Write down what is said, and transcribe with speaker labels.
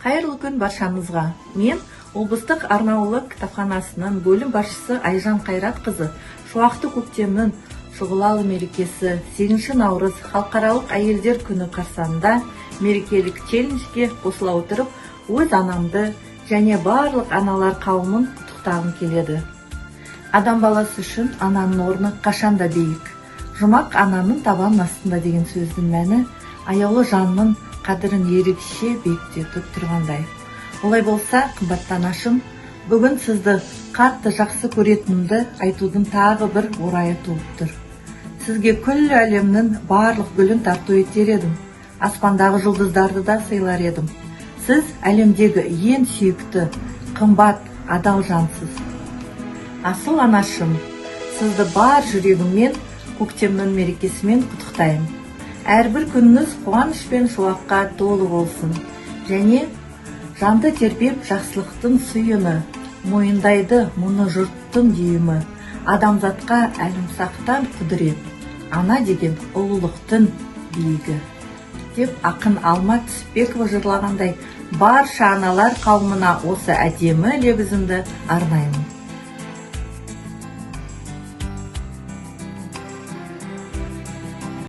Speaker 1: Қайырлы күн баршаңызға! Мен, облыстық арнаулы кітапханасының бөлім басшысы Айжан Қайратқызы, шуақты көктемнің шұғылалы мерекесі, 8 наурыз, Халықаралық әйелдер күні қарсаңында мерекелік челленджге қосыла отырып, өз анамды және барлық аналар қауымын құттықтағым келеді. Адам баласы үшін ананың орны қашанда биік. Жұмақ ананың табан астында деген сөздің мәні аяулы жанның қадірін ерекше биіктетіп тұрғандай. Олай болса, қымбатты анашым, бүгін сізді қатты жақсы көретінімді айтудың тағы бір орайы туып тұр. Сізге күллі әлемнің барлық гүлін тарту етер едім, аспандағы жұлдыздарды да сыйлар едім. Сіз әлемдегі ең сүйікті, қымбат, адал жансыз. Асыл анашым, сізді бар жүрегіммен көктемнің мерекесімен құттықтаймын. Әрбір күніңіз қуаныш пен шуаққа толы болсын және жанды тербеп жақсылықтың сыйыны, мойындайды мұны жұрттың дүйімі, адамзатқа әлімсақтан құдірет, ана деген ұлылықтың биігі деп ақын Алма Түсіпбекова жырлағандай, барша аналар қауымына осы әдемі лебізімді арнаймын.